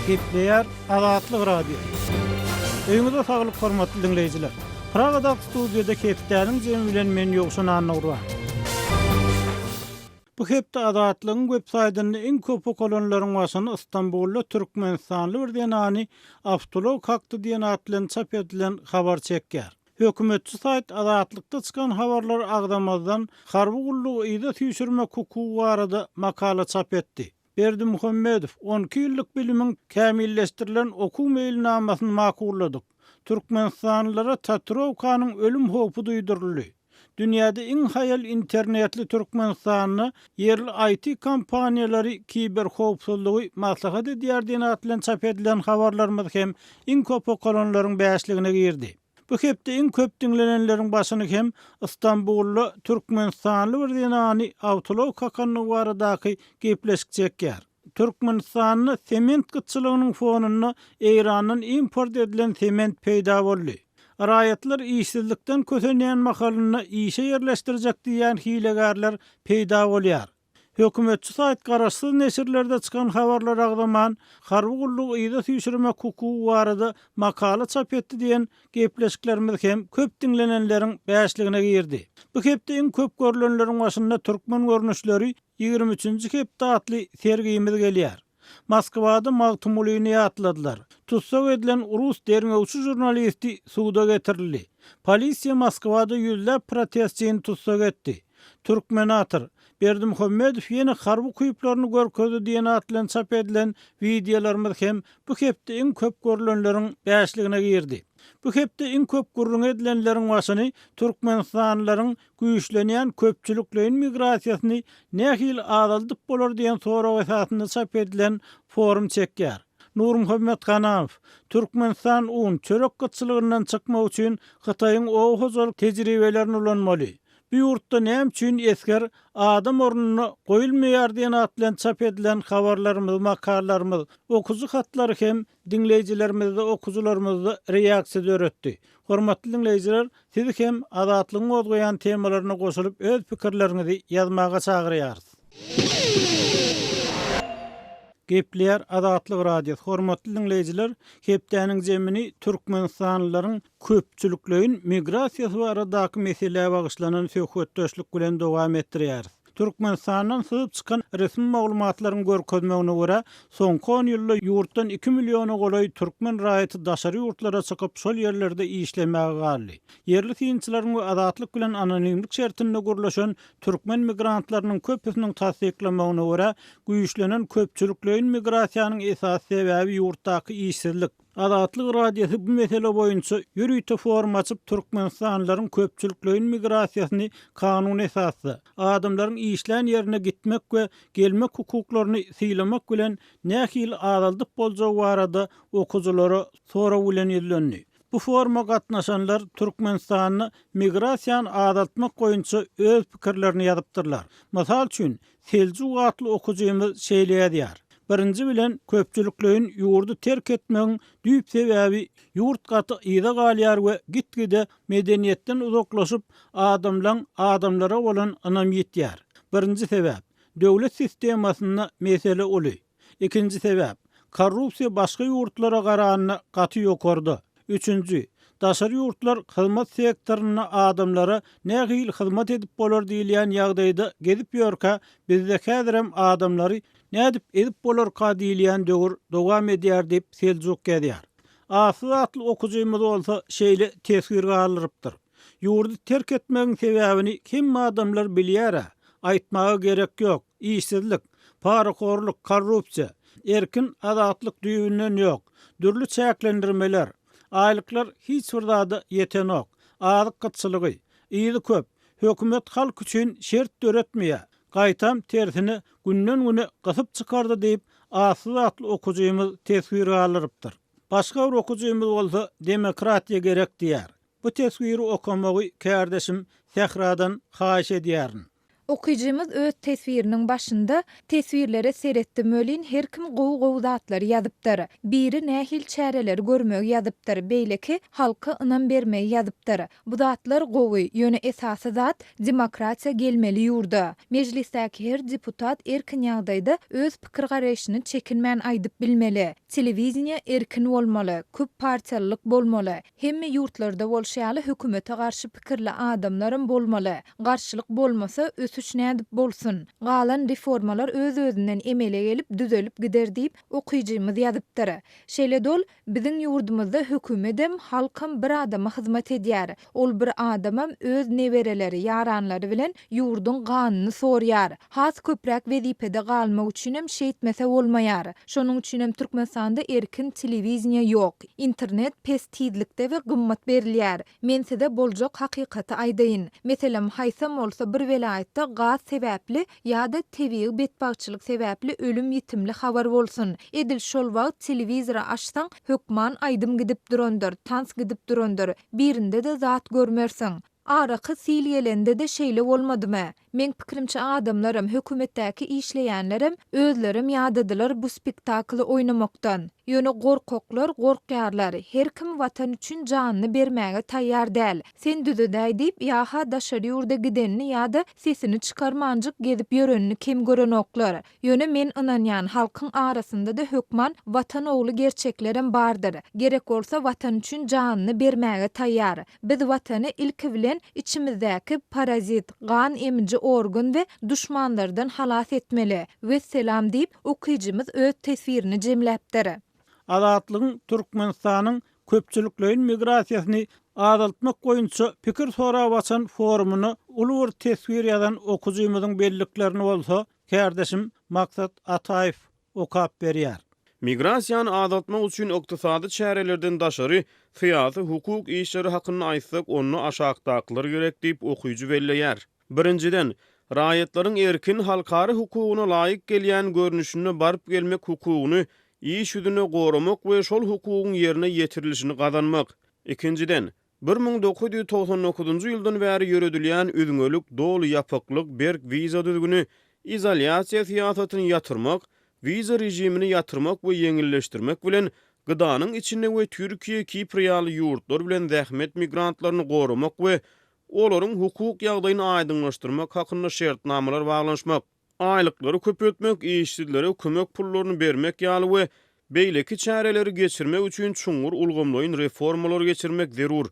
Gepleýär Azatlyk Radiosy. Öýüňize saglyk hormatly diňleýjiler. Pragadaky studiýada hepdäniň jemi bilen men Ýowşan Annagurban. Bu hepde Azatlygyň web saýtynda iň köp okalanlaryň başyny Stambulda türkmenistanly bir zenany awtoulag kakdy diýen at bilen çap edilen habar çekýär. Hökümetçi saýt Azatlykda çykan habarlary agzamazdan, harby gullugy yza süýşürmek hukugy barada makala çap etdi. Berdimuhamedow, 12 ýyllyk bilimiň kämilleşdirilen okuw meýilnamasyny makulladyk. Türkmenistanlylara tatuirowkanyň ölüm howpy duýduryldy. Dünýäde iň haýal internetli Türkmenistanda ýerli IT kompaniýalary kiberhowpsuzlygy maslahat edýär diýen at bilen çap edilen habarlarymyz hem iň köp okalanlaryň bäşligine girdi. Bu hepde iň köp diňlenenleriň başyny hem Stambulda türkmenistanly bir zenany awtoulag kakandygy baradaky gepleşik çekýär. Türkmenistanda sement gytçylygynyň fonunda Eýrandan import edilen sement peýda boldy. Raýatlar işsizlikden kösenýän mahalynda işe ýerleşdirjek diýýän hilegärler peýda bolýar. Hökümetçi saýt garaşsyz neşirlerde çykan habarlary agzaman, harby gullugy yza süýşürmek hukugy barada makala çap etdi diýen gepleşiklerimiz hem köp diňlenenleriň bäşligine girdi. Bu hepde iň köp görlenleriň başynda türkmen görnüşleri 23-nji hepde atly sergimiz gelýär. Moskwada Magtymgulyny ýatladylar. Tussag edilen rus derňewçi žurnalisti suda getirildi. Polisiýa Moskwada ýüzläp protestçyny tussag etdi. Türkmenator, Berdimuhamedow ýene harby ukyplaryny görkezdi diýen at bilen çap edilen wideolarymyz hem bu hepde iň köp görlenleriň bäşligine girdi. Bu hepde iň köp gürrüňi edilenleriň başyny türkmenistanlylaryň güýçlenýän köpçülikleýin migrasiýasyny nähili azaldyp bolar diýen sorag esasynda çap edilen forum çekýär. Nurmuhammet Ganamow, Türkmenistan un, çörek gytçylygyndan çykmak üçin Hytaýyň oba hojalyk tejribelerini ulanmaly. Bu ýurtda näme üçin esger adam ornuna goýulmaýar diýen at bilen çap edilen habarlarymyz, makalalarymyz, okyjy hatlary hem diňleýjilerimizde, okyjylarymyzda reaksiýa döretdi. Hormatly diňleýjiler, sizi hem Azatlygyň gozgaýan temalaryna goşulyp öz pikirleriňizi ýazmaga çagyrýarys. Gepleýär Azatlyk Radiosy, Hormatly diňleýjiler, hepdäniň jemini türkmenistanlylaryň köpçülikleýin migrasiýasy baradaky meselä bagyşlanan söhbetdeşlik bilen dowam etdirýäris. Türkmenistandan syzyp çykan resmi maglumatlaryň görkezmegine görä, soňky on ýylda ýurtdan iki milliona golaý türkmen raýaty daşary ýurtlara çykyp, şol ýerlerde işlemäge galdy. Ýerli synçylaryň we Azatlyk bilen anonimlik şertinde gürleşen türkmen migrantlarynyň köpüsiniň tassyklamagyna görä, güýçlenen köpçülikleýin migrasiýanyň esasy sebäbi ýurtdaky işsizlik, Azatlyk Radiosy bu mesele boýunça ýörite forum açyp, türkmenistanlylaryň köpçülikleýin migrasiýasyny kanuny esasda, adamlaryň işlän ýerine gitmek we gelmek hukuklaryny sylamak bilen nähili azaldyp boljagy barada okyjylara sorag bilen ýüzlendi. Bu foruma gatnaşanlar Türkmenistanda migrasiýany azaltmak boýunça öz pikirlerini ýazypdyrlar. Mysal üçin, Seljuk atly okyjymyz şeýle ýazýar, Birinji bilen, köpçülikleýin ýurdy terk etmegiň düýp sebäbi ýurt gaty yza galýar we git-gide medeniýetden uzaklaşyp, adamlaň adamlara bolan ynamy ýitýär. Birinji sebäp, döwlet sistemasynda mesele uly. Ikinji sebäp, korrupsiýa başga ýurtlara garanda gaty ýokarda. Üçünji, daşary ýurtlar hyzmat sektorynda adamlara nähili hyzmat edip bolar diýilýän ýagdaýda gezip ýörkä, bizde häzirem adamlary nädip ezip bolarka diýilýän döwür dowam edýär diýip Seljuk ýazýar. Atsyz atly okyjymyz bolsa şeýle teswir galdyrypdyr. Ýurdy terk etmegiň sebäbini hemme adamlar bilýär-ä, aýtmaga gerek ýok, işsizlik, parahorluk, korrupsiýa, erkin azatlyk düýbünden ýok, dürli çäklendirmeler, aýlyklar hiç bir zada ýetenok, azyk gytçylygy, yzy köp, hökümet halk üçin şert döretmeýär, gaýtam tersine günden-güne gysyp çykardy diýip, Atsyz atly okyjymyz teswir galdyrypdyr. Başga bir okyjymyz bolsa demokratiýa gerek diýýär. Bu teswiri okamagy kärdeşim Sähradan haýyş edýärin. Okyjymyz öz teswiriniň başynda, Teswirlere seretdim welin her kim gowy-gowy zatlary ýazypdyr. Biri nähili çäreleri görmegi ýazypdyr, beýleki halka ynam bermegi ýazypdyr. Bu zatlar gowy, ýöne esasy zat demokratiýa gelmeli ýurda. Mejlisdäki her deputat erkin ýagdaýda öz pikir-garaýşyny çekinmän aýdyp bilmeli. Telewideniýe erkin bolmaly, köp partiýalylyk bolmaly. Hemme ýurtlarda bolşy ýaly hökümete garşy pikirli adamlaram bolmaly. Garşylyk bolmasa, ösüş nädip bolsun? Galan reformalar öz-özünden emele gelip, düzelip gider diýip, okyjymyz ýazypdyr. Şeýle-de ol, Biziň ýurdumyzda hökümedem, halkam bir adama hyzmat edýär. Ol bir adamam öz nebereleri, ýaranlary bilen ýurduň ganyny sorýar. Has köpräk wezipede galmak üçinem şeýtmese bolmaýar. Şonuň üçinem Türkmenistanda erkin telewideniýe ýok. Internet pes tizlikde we gymmat berilýär. Men size boljak hakykaty aýdaýyn. Meselem, haýsam bolsa bir welaýatda gaz sebäpli ýa-da tebigy betbagtçylyk sebäpli ölüm-ýitimli habar bolsun. Edil şol wagt telewizory açsaň, hökman aýdym gidip durandyr, tans gidip durandyr. Birinde-de zat görmersiň. Araky sil gelende-de şeýle bolmadymy? Meň pikirimçe adamlaram, hökümetdäki işleýänlerem, özlerem ýadadylar bu spektakly oýnamakdan. Ýöne gorkaklar gorkýarlar, her kim watan üçin janyny bermäge taýýar däl. Sen düzedäý diýip ýa-ha daşary ýurda gidenini ýa-da sesini çykarmanjyk gezip ýörenini kem görenoklar. Ýöne men ynanýan, halkyň arasynda-da hökman Watan ogly gerçeklerem bardyr. Gerek bolsa Watan üçin janyny bermäge taýýar. Biz Watany ilki bilen içimizdäki parazit, gan emiji organ we duşmanlardan halas etmeli. Wesselam diýip, okyjymyz öz teswirini jemläpdir. Azatlygyň Türkmenistanyň köpçülikleýin migrasiýasyny azaltmak boýunça pikir sorap açan forumyna uly bir teswir ýazan okyjymyzyň belliklerini bolsa kärdeşim Maksat Ataýew okap berýär. Migrasiýany azaltmak üçin ykdysady çärelerden daşary syýasy, hukuk işleri hakynda aýtsak, onda aşakdakylar gerek diýip, okyjy belleýär. Birinjiden, raýatlaryň erkin, halkara hukugyna laýyk gelýän görnüşinde baryp-gelmek hukugyny iş ýüzünde goramak we şol hukugyň ýerine ýetirilişini gazanmak. Ikinjiden, 1999-njy ýyldan bäri ýöredilýän üzňelik, doly ýapyklyk, berk wiza düzgüni, izolýasiýa syýasatyny ýatyrmak, wiza režimini ýatyrmak we ýeňilleşdirmek bilen, GDA-nyň içinde we Türkiýe, Kipr ýaly ýurtlar bilen zähmet migrantlaryny goramak we olaryň hukuk ýagdaýyny aýdyňlaşdyrmak hakynda şertnamalar baglanyşmak. Aýlyklary köpeltmek, işsizlere kömek pullaryny bermek ýaly we beýleki çäreleri geçirmek üçin çuňňur ulgamlaýyn reformalary geçirmek zerur.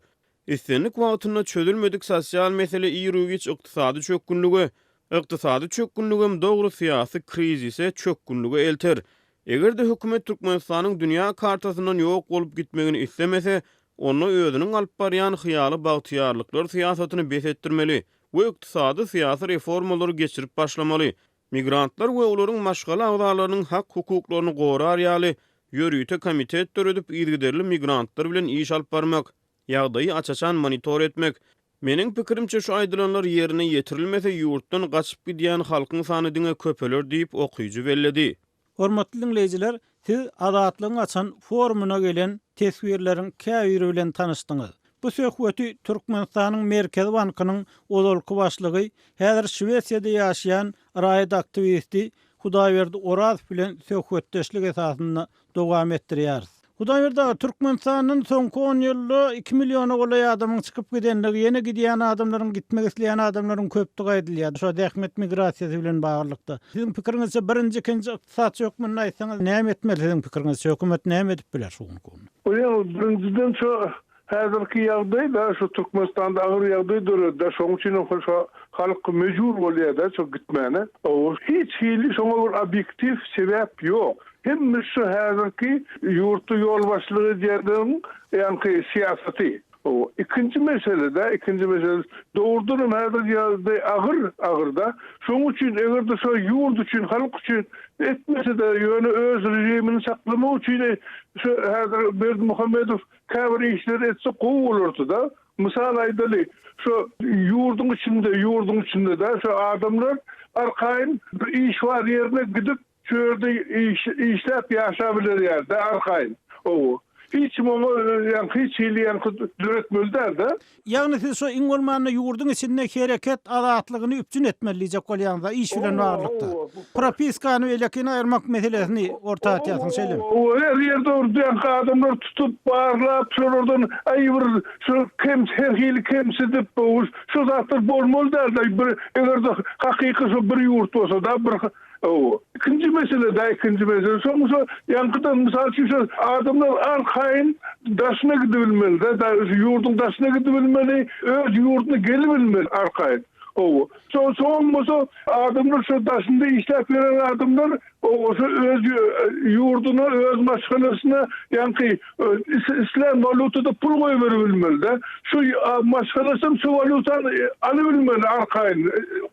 Islendik wagtynda çözülmedik sosial mesele iru-giç ykdysady çökgünlige, ykdysady çökgünligem dogry syýasy krizise, çökgünlige elter. Eger-de hökümet Türkmenistanyň dünýä kartasyndan ýok bolup gitmegini islemese, onda özüniň alyp barýan hyýaly bagtyýarlyklar syýasatyny bes etdirmeli we ykdysady-syýasy reformalary geçirip başlamaly. Migrantlar we olaryň maşgala agzalarynyň hak-hukuklaryny gorar ýaly ýörite komitet döredip, yzygiderli migrantlar bilen iş alyp barmak, ýagdaýy aç-açan monitor etmek. Meniň pikirimçe, şu aýdylanlar ýerine ýetirilmese, ýurtdan gaçyp gidýän halkyň sany diňe köpeler diýip, okyjy belledi. Hormatly diňleýjiler, siz Azatlygyň açan forumyna gelen teswirleriň käbiri bilen tanyşdyňyz. Bu söhbeti Türkmenistanyň Merkezi bankynyň ozalky başlygy, häzir Şwesiýada ýaşaýan raýat aktiwisti Hudaýberdi Orazow bilen söhbetdeşlik esasynda dowam etdirýäris. Hudaýberdi aga, Türkmenistandan soňky on ýylda iki milliona golaý adamyň çykyp gidendigi, ýene gidýän adamlaryň, gitmek isleýän adamlaryň köpdügi aýdylýar, şo zähmet migrasiýasy bilen baglylykda. Siziň pikiriňizçe, birinji, ikinji ykdysatçy hökmünde aýtsaňyz, näme etmeli siziň pikiriňizçe, hökümet näme edip biler şu günki günde? Ýa, birinjiden şo häzirki ýagdaý-da, şu Türkmenistanda agyr ýagdaý döredi-de, şoň üçin hem şo halk mejbur bolýar-da şo gitmäne. Hiç hili şoňa bir obýektiw sebäp ýok. Hemme şu häzirki ýurtda ýolbaşçylyk edýänleriň ýaňky syýasaty. Ikinji mesele-de, ikinji mesele, dogrudan hem häzir ýagdaý agyr, agyr-da. Şonuň üçin eger-de şo ýurt üçin, halk üçin etmese-de, ýöne öz režimini saklamak üçin şu häzir Berdimuhamedow käbir işleri etse gowy bolardy-da. Mysal aýdaly, şu ýurduň içinde, ýurduň içinde-de şu adamlar arkaýyn bir iş bar ýerine gidip, Şu ýerde iş işläp ýaşabiler ýaly-da arkaýyn. Hawa. Hiç kim oňa ýaňky hiç hili ýaňky döretmeli däl-de. Ýagny siz şo iň bolmanda ýurduň içinde hereket azatlygyny üpjün etmeli diýjek bolýaňyz-a iş bilen baglylykda. Propiskany beýlekini aýyrmak meselesini orta atýarsyň şeýlemi? Hawa, her ýerde bir ýaňky adamlar tutup, barlap, şolardan aý bir şu kem her hili kemsidip, şu zatlar bolmaly däl-de bir eger-de hakyky şu bir ýurt bolsa-da bir Hawa. Ikinji mesele-dä, ikinji mesele. Şoň şo ýaňkydan, mysal üçin, şo adamlar arkaýyn daşyna gidibilmeli-dä, ýurduň daşyna gidibilmeli, öz ýurduna gelibilmeli arkaýyn. Hawa. Şo soňam bolsa adamlar şo daşynda işläp ýören adamlar hawa şo öz ýurduna, öz maşgalasyna ýaňky islän walýutada pul goýberibilmeli-dä. Şu maşgalasam şu walýutany alybilmeli arkaýyn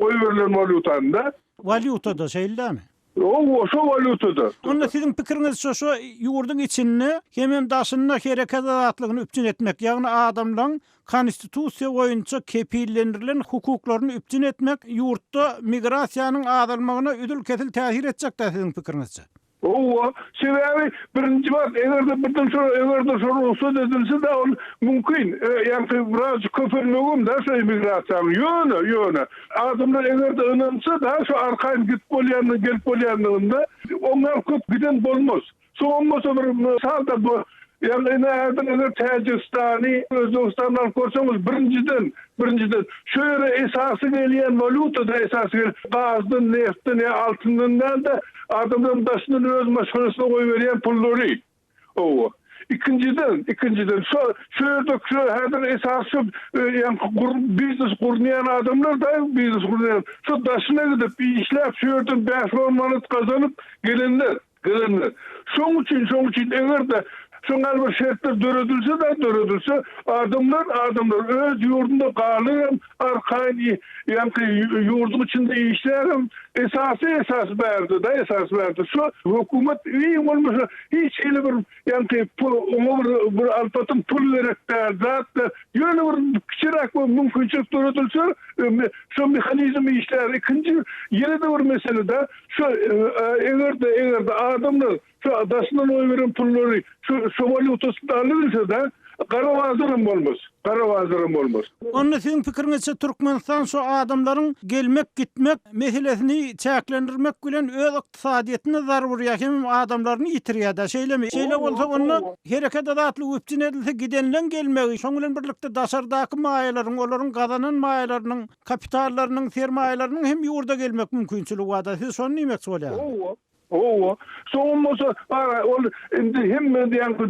goýberilen walýutany-da. Walýutada, şeýle dälmi? Hawa, şo walýutada. Onda siziň pikiriňizçe şo ýurduň içinde hemem daşynda hereket azatlygyny üpjün etmek, ýagny adamlaryň konstitusiýa boýunça kepillendirilen hukuklaryny üpjün etmek ýurtda migrasiýanyň azalmagyna üzül-kesil täsir etjek-dä siziň pikiriňizçe? Hawa, sebäbi birinji bat eger-de birden şo eger-de şo rugsat edilse-de ol mümkin, ýaňky birazjyk köpelmegem-dä şo immigrasiýanyň. Ýöne, ýöne adamlar eger-de ynansa-da şo arkaýyn gidip bolýandygy, gelip bolýandygynda oňňal köp giden bolmaz. Soňam bolsa bir mysal-da bu Ýagny ine häzir eger Täjigistany, Özbegistany alyp görseňiz birinjiden, birinjiden şu ýere esasy gelýän walýutada esasy gel gazdan, neftden ýa altyndan däl-de adamlaryň daşyndan öz maşgalasyna goýberýän pullary. Hawa. Ikinjiden, ikinjiden şo şu ýerde şu häzir esasy şu ýaňky gur biznes gurnaýan adamlar-da biznes gurnaýan şo daşyna gidip işläp şu ýerden bäş-on manat gazanyp gelenler. Gelenler. Şoň üçin, şoň üçin eger-de şoň ýaly bir şertler döredilse-de, döredilse, adamlar, adamlar öz ýurdunda galyram, arkaýyn ýaňky ýurduň içinde işlärem, esasy, esasy bärde-de, esasy bärde. Şu hökümet iň bolmasa hiç hili bir ýaňky pul, oňa bir, bir alpatyn pul gerek däl, zat däl. Ýöne bir kiçiräk bir mümkinçilik döredilse, şo mehanizm işlär. Ikinji, ýene-de bir mesele-de, Şu eger-de, eger-de adamlar şu daşyndan goýberen pullary şu şu walýutasynda alybilse-de, gara bazaram bolmaz. Gara bazaram bolmaz. Onda siziň pikiriňizçe Türkmenistan şu adamlaryň gelmek-gitmek meselesini çäklendirmek bilen öz ykdysadyýetine zarb urýar hemem adamlaryny ýitirýär-dä, şeýlemi? Şeýle bolsa onda hereket azatlygy üpjün edilse gidenleň gelmegi, şoň bilen birlikde daşardaky maýalaryň, olaryň gazanan maýalarynyň Kapitallarynyň, sermaýalarynyň hem ýurda gelmek mümkinçiligi barda, siz şony diýmekçi bolýaňyz? Hawa, hawa. Soňam bolsa, aga, ol indi hemme ýaňky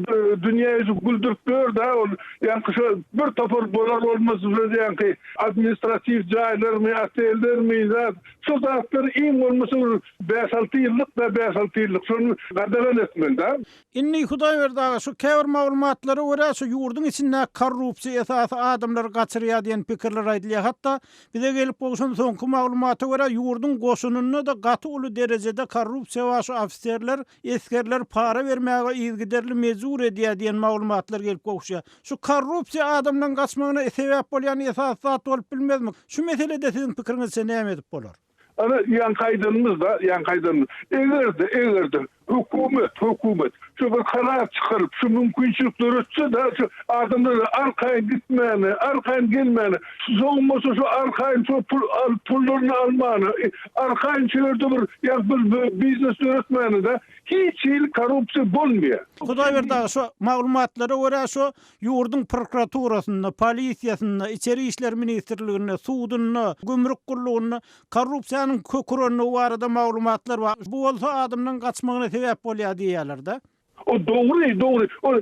dünýä ýüzi güldürip ýör-dä, ol ýaňky şo bir topar bolar-bolmaz bir ýaňky administratiw jaýlarmy, otellermi, zat, şo zatlary iň bolmasa bir bäş-alty ýyllyk-da, bäş-alty ýyllyk şony gadagan etmeli-dä. Indi Hudaýberdi aga şu käbir maglumatlara görä şu ýurduň içindäki korrupsiýa esasy adamlary gaçyrýar diýen pikirler aýdylýar. Hatda bize gelip gowşan soňky maglumata görä ýurduň goşunynda-da gaty uly derejede korrupsiýa bar şu ofiserler esgerler para bermäge yzgiderli mejbur edýär diýen maglumatlar gelip gowuşýar. Şu korrupsiýa adamlaryň gaçmagyna sebäp bolýan esasy zat bolup bilmezmi? Şu meselede siziň pikiriňizçe näme edip bolar? Ana, ýaňky aýdanymyz-da, ýaňky aýdanymyz. Eger-de, eger-de hökümet, hökümet şu bir karar çykaryp, şu mümkinçilik döretse-de, şu adamlara arkaýyn gitmäne, arkaýyn gelmäne, soň bolsa şu arkaýyn şu pul al, pullaryny almana, arkaýyn şu ýerde bir ýa bir biznes döretmäne-de, hiç hili korrupsiýa bolmaýar. Hudaýberdi aga, şu maglumatlara görä, şu Ýurduň prokuraturasynda, polisiýasynda, Içeri işler ministrliginde, sudunda, gümrük gullugynda korrupsiýanyň kök urandygy barada maglumatlar bar. Bu bolsa adamlaryň gaçmagyna sebäp bolýar diýýärler-de. O dogry, dogry. Ol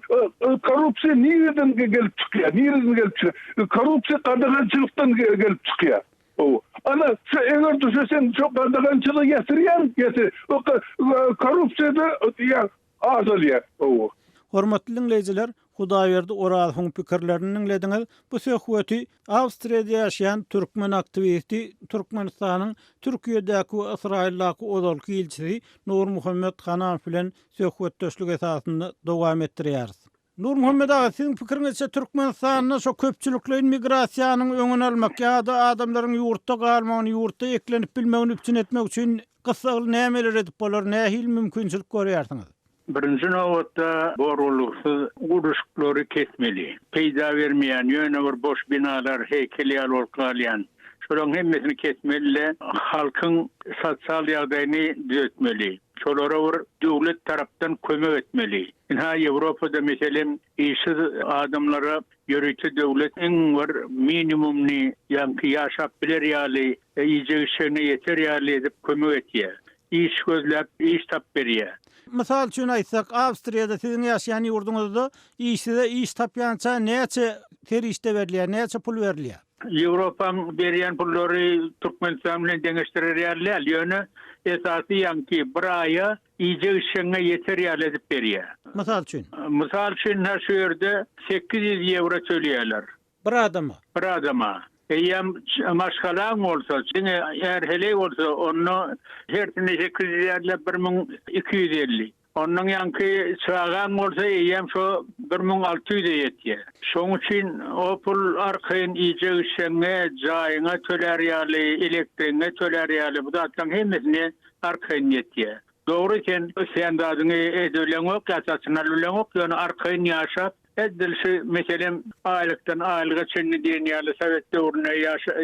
korrupsiýa nireden gelip çykýar? Nireden gelip çykýar? Korrupsiýa gadagançylykdan gelip çykýar. Hawa. Ana, şu eger-de şu sen şu gadagançylygy ýatyrýaň, ýatyr. O korrupsiýada ýa Azalýar, hawa. Hormatly diňleýjiler, Hudaýberdi Orazowyň pikirlerini diňlediňiz. Bu söhbeti Awstriýada ýaşaýan türkmen aktiwisti, Türkmenistanyň Türkiýedäki we Ysraýyldaky ozalky ilçisi Nurmuhammet Hananow bilen söhbetdeşlik esasynda dowam etdirýäris. Nurmuhammet aga, siziň pikiriňizçe Türkmenistanda şo köpçülikleýin migrasiýanyň öňüni almak ýa-da adamlaryň ýurtda galmagyny, ýurtda eklenip bilmegini üpjün etmek üçin gyssagly nämeler edip bolar, nähili mümkinçilik görýärsiňiz? Birinji nobatda zorulyksyz gurluşyklary kesmeli. Peýda bermeýän, ýöne bir boş binalar, heýkel ýaly bolup galýan. Şolaryň hemmesini kesmeli-de, halkyň sosial ýagdaýyny düzetmeli. Şolara bir döwlet tarapdan kömek etmeli. Ynha, Ýewropada, meselem, işsiz adamlara ýörite döwlet iň bir minimumyny, ýaňky ýaşap biler ýaly, iýjek-içjegine ýeter ýaly edip kömek etýär. Iş gözläp, iş tapyp berýär. Mysal üçin aýtsak, Awstriýada, siziň ýaşaýan ýurduňyzda işsize iş tapýança näçe serişde berilýär, näçe pul berilýär? Ýewropaň berýän pullary Türkmenistan bilen deňeşdirer ýaly däl, ýöne esasy ýaňky bir aýa iýjek-içjegiňe ýeter ýaly edip berýär. Mysal üçin? Mysal üçin, ynha şu ýerde 800 ýewro töleýärler. Bir adama? Bir adama. Eýýäm maşgalaň bolsa, diňe är-heleý bolsa, onda hersine 800 däl-de, 1250. Ondan ýaňky çagaň bolsa eýýäm şo 1600-e ýetýär. Şoň üçin o pul arkaýyn iýjek-içjegiňe, jaýyňa tölär ýaly, elektrigiňe tölär ýaly bu zatlaryň hemmesine arkaýyn ýetýär. Dogry sen isleýän zadyňy edibileňok ýa satyn alybileňok, ýöne arkaýyn ýaşap, edil şu meselem aýlykdan aýlyga çenli diýen ýaly sowet döwründe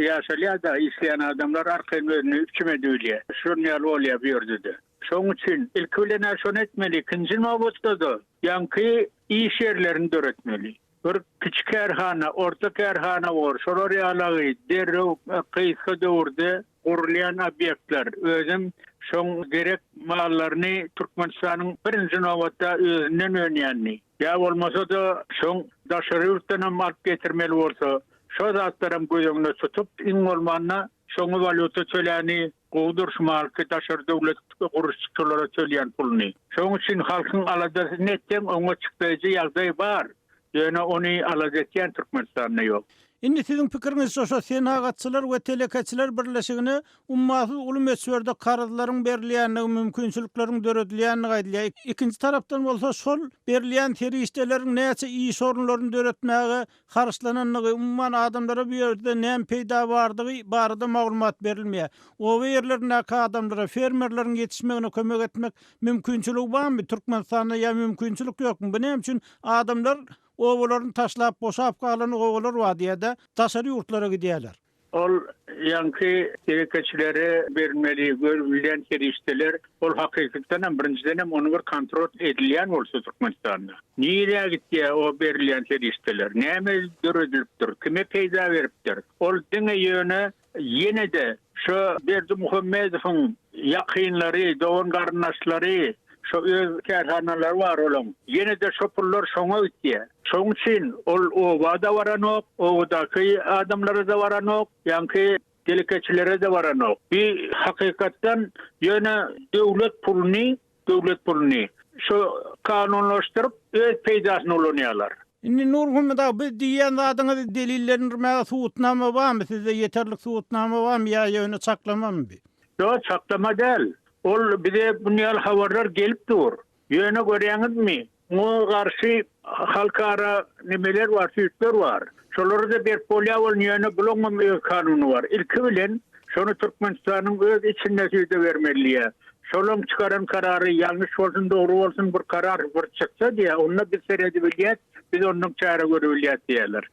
ýaşalýar-da, işleýän adamlar arkaýyn özüni üpjüm edibilýär. Şonuň ýaly bolýar bu ýerde-de. Şoň üçin, ilki bilen-ä şony etmeli, ikinji nobatda-da, ýaňky iş ýerlerini döretmeli. Bir kiçi kärhana, orta kärhana bor, şolar ýalagy derrew gysga döwürde gurulýan obýektler. Özem şoň gerek mallaryny Türkmenistanyň birinji nobatda özünden önýänini, ýa bolmasa-da şoň daşary ýurtdanam alyp getirmeli bolsa, şo zatlaram göz öňünde tutup, iň bolmanda şoňa walýuta töläni Gowudyr şu mahalky daşary döwlet gurluşykçylara töleýän puluny. Şoň üçin halkyň aladasyny etseň oňa çykdaýjy ýagdaý bar. Ýöne ony alada etýän Türkmenistanda ýok. Indi siziň pikiriňizçe şo Senagatçylar we telekeçiler birleşigine ummasyz uly möçberde karzlaryň berilýändigi, mümkinçilikleriň döredilýändigi aýdylýar. Ikinji tarapdan bolsa şol berilýän serişdeleriň näçe iş orunlaryny döretmäge harçlanandygy, umuman adamlara bu ýerde näme peýda bardygy barada maglumat berilmeýär. Oba ýerlerindäki adamlara, fermerleriň ýetişmegine kömek etmek mümkinçiligi barmy Türkmenistanda ýa mümkinçilik ýokmy? Bu näme üçin adamlar obalaryny taşlap, boşap galan obalar bar diýýär-de, daşary ýurtlara gidýärler. Ol ýaňky telekeçilere berilmeli görülýän serişdeler, ol hakykatdan hem birinjiden hem ony bir kontrol edilýän bolsa Türkmenistanda. Nirä gitýär o berilýän serişdeler? Näme döredilipdir? Kime peýda beripdir? Ol diňe ýöne ýene-de şo Berdimuhamedowyň ýakynlary, dogan-garyndaşlary, şo öz kärhanalary bar olaň. Ýene-de şo pullar şoňa gitýär. Şoň üçin ol oba-da baranok, obadaky adamlara-da baranok, ýaňky telekeçilere-de baranok. Bi hakykatdan ýöne döwlet puluny, döwlet puluny şo kanunlaşdyryp öz peýdasyna ulanýarlar. Indi Nurmuhammet aga bu diýýän zadyňyzy delillendirmäge subutnama barmy sizde ýeterlik subutnama barmy ýa ýöne çaklamamy bi? Ýok çaklama däl. Ol bize bunýaly habarlar gelip dur. Ýöne görýäňizmi, muňa garşy halkara nemeler bar, süýtler bar. Şolara-da berip bolýar welin, ýöne bulaňam öz kanuny bar. Ilki bilen, şony Türkmenistanyň öz içinde süýde bermeli diýýär. Şolaň çykaran karary ýalňyş bolsun, dogry bolsun bir karar bir çyksa diýýär, onda biz seredibilýäs, biz ondan çäre görübilýäs diýýärler.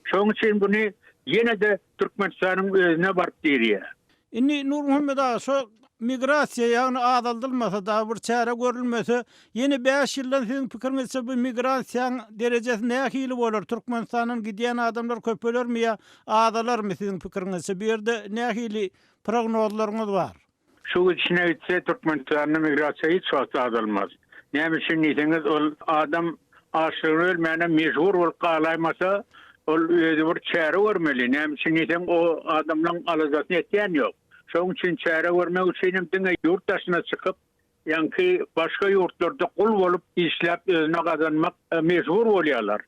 Şonuň üçin buny ýene-de Türkmenistanyň özüne baryp dirýär. Indi Nurmuhammet aga şo migrasiýa ýagny azaldylmasa dagy bir çäre görülmese ýene bäş ýyldan siziň pikiriňizçe bu migrasiýaň derejesi nähili bolar Türkmenistandan gidýän adamlar köpelermi ýa azalarmy siziň pikiriňizçe bu ýerde nähili prognozlaryňyz bar? Şu gidişine gitse Türkmenistanda migrasiýa hiç wagt azalmaz. Näme üçin diýseňiz ol adam açlygyn ölmäne mejbur bolup galaýmasa ol özi bir çäre görmeli. Näme üçin diýseň o adamlaň aladasyny etýän ýok. Şoň üçin çäre görmek üçinem diňe ýurt daşyna çykyp ýaňky başga ýurtlarda gul bolup işläp özüne gazanmak mejbur bolýarlar.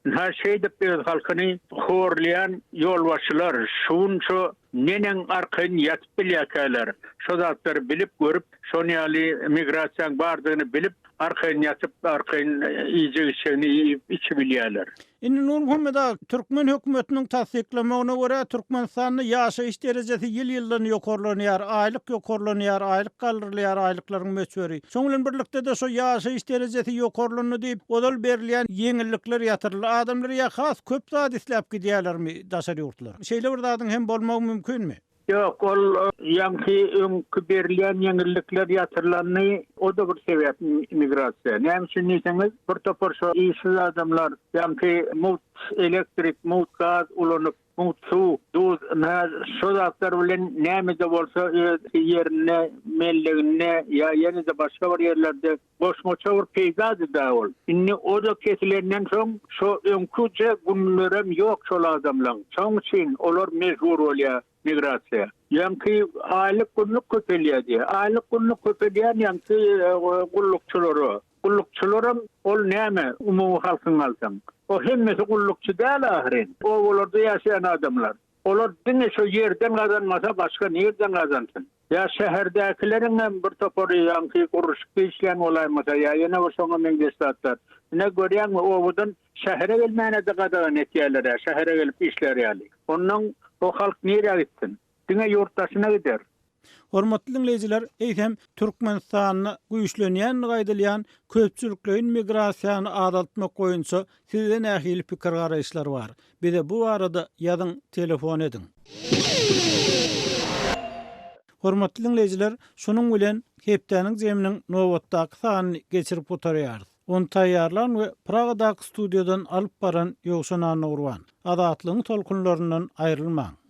Ynha şeýdip öz halkyny horlaýan ýolbaşçylar şu gün şo Neneň arkaýyn ýatyp bilýärkäler? Şo zatlary bilip, görüp, şon ýaly migrasiýaň bardygyny bilip, Arkaýyn ýatyp, arkaýyn iýjek-içjegini iýip, içibilýärler. Indi Nurmuhammet aga, türkmen hökümetiniň tassyklamagyna görä, Türkmenistanda ýaşaýyş derejesi ýyl-ýyldan ýokarlanýar, aýlyk ýokarlanýar, aýlyk galdyrylýar, aýlyklaryň möçberi. Şoň bilen birlikde-de şo ýaşaýyş derejesi ýokarlandy diýip, ozal berilýän ýeňillikler ýatyryldy. Adamlar ýa has köp zat isläp gidýärlermi daşary ýurtlara? Şeýle bir zadyň hem bolmagy mümkinmi? Ýok, ol ýaňky öňki berilýän ýeňillikler ýatyrylany, o-da bir sebäp migrasiýa. Näme üçin diýseňiz, bir topar şo işsiz adamlar ýaňky mugt elektrik, mugt gaz ulanyp, mugt suw, duz, ynha, şo zatlar bilen näme-de bolsa öz ýerinde, melleginde ýa ýene-de başga bir ýerlerde Goşmaça bir peýdady-da ol. Indi o-da kesilenden soň, şo öňküje günlerem ýok şol adamlaň. Şoň üçin olar mejbur bolýar migrasiýa. Ýaňky aýlyk-günlük köpelýär diýýär. Aýlyk-günlük köpelýän ýaňky gullukçylara. Gullukçylaram ol näme, umumy halkyň alsaň. O hemmesi gullukçy däl ahyryn. Obalarda ýaşaýan adamlar. Olar diňe şo ýerden gazanmasa başga nirden gazansyn? Ýa şäherdäkileriňem bir topary ýaňky gurluşykda işleýän bolaýmasa ýa ýene bir şoňa meňzeş zatlar. Ine görýäňmi obadan şähere gelmäne-de gadagan etýärler-ä şähere gelip işlär ýaly. Onnoň o halk nirä gitsin? Diňe ýurt daşyna gider. Hormatly diňleýjiler, eýsem, Türkmenistanda güýçlenýändigi aýdylýan köpçülikleýin migrasiýany azaltmak boýunça sizde nähili pikir-garaýyşlar bar? Bize bu barada ýazyň, telefon ediň. Hormatly diňleýjiler, şunuň bilen hepdäniň jeminiň nobatdaky sanyny geçirip gutarýarys. Ony taýýarlan we Pragadaky studiýadan alyp baran Ýowşan Annagurban. Azatlygyň tolkunlaryndan aýrylmaň!